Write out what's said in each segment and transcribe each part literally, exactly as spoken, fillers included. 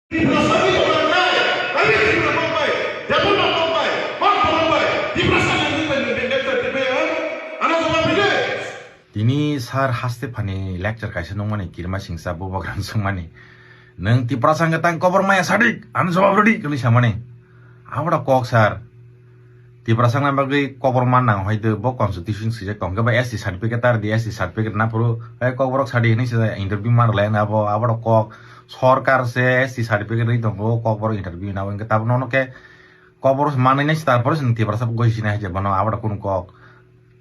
Tiprasa ni orang bai, kami Tiprasa bai, Japan bai, Hong Kong bai, Tiprasa ni orang bai, orang bai, orang bai, orang bai, orang bai, orang bai, orang bai, orang bai. Tini sir haste phani lecture kaisa nungmani kirima singsa bubagra swngmani. Nwng Tiprasa hwnkhe tang kobor maya sadik, ano jawab rwdi, kwlwi samani. Aboro kok sir. Tiprasa wngna bagwi kobor man nang hai de, bo constitution swijak tong khe ba S T certificate tar di, S T certificate na phuru, hai kokborok sadi hinwi se interview man rwlai na bo, aboro kok sorkar se S T certificate rwi tongo, kokborok interview na wngkhe tabuk nono khe kokborok manwi nai se, tarpore se Tiprasa goi sinai hai je bono, aboro kunu kok.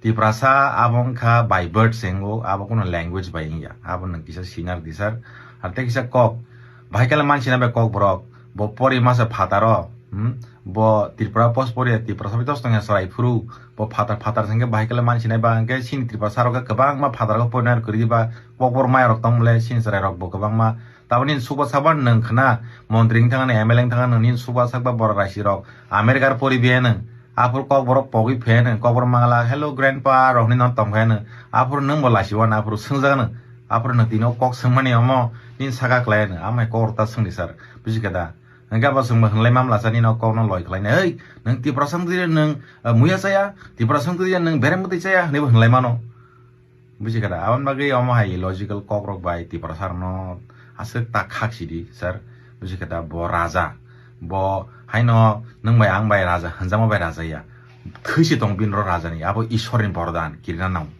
Tiprasa abo wngkha by birth se wngo, abo kunu language bai wngya, abo nwng kisa sinar di sir. Ar tei kisa kok, bahai khe mansi na bai kokborok, bo pori masa phataro, hmm? Bo Tripura post pori, Tiprasa bai dos tongya chwrai phuru, bo phatar phatar se wngkhe bahai khe mansi nai ba, hwnkhe chini Tiprasa rok khe kwbangma phatar rok pori nai kwrwi ba, kokborok maya rok tong bole chini chwrai rok bo kwbangma. Taboni suba saba nwng khna, montri wng thang, M L A wng thang, nini suba sakba borok raisi rok, America pori biyano, aphuru kokborok pogwi pheno, kokborok mangala, "Hello grandpa," rok hinwi no tong pheno, aphuru nwng bo lasi wano, aphuru swngjagano, aphuru nwng tini o kok swngmani omo, nini saka kwlai ano, amai kok rok ta swngdi sir, buji khe da? Hwnkhe abo chwngbo hwnlai mamla sa nini o kokno loi khlainai, "Oi, nwng Tiprasa wngtwi nwng, ah, muya chaya, Tiprasa wngtwi nwng berem bwtwi chaya," hinwi bo hwnlai mano. Buji kha da? Aboni bagwi omo hai illogical kokrok bai Tiprasa rokno aswk ta khak sidi, sir. Buji kha da? Bo raja, bo haino nwng bai ang bai raja hwnjakma bai raja ya. Thwi se tong bini ro raja ni, abo Ishwar ni bordan kirina nang.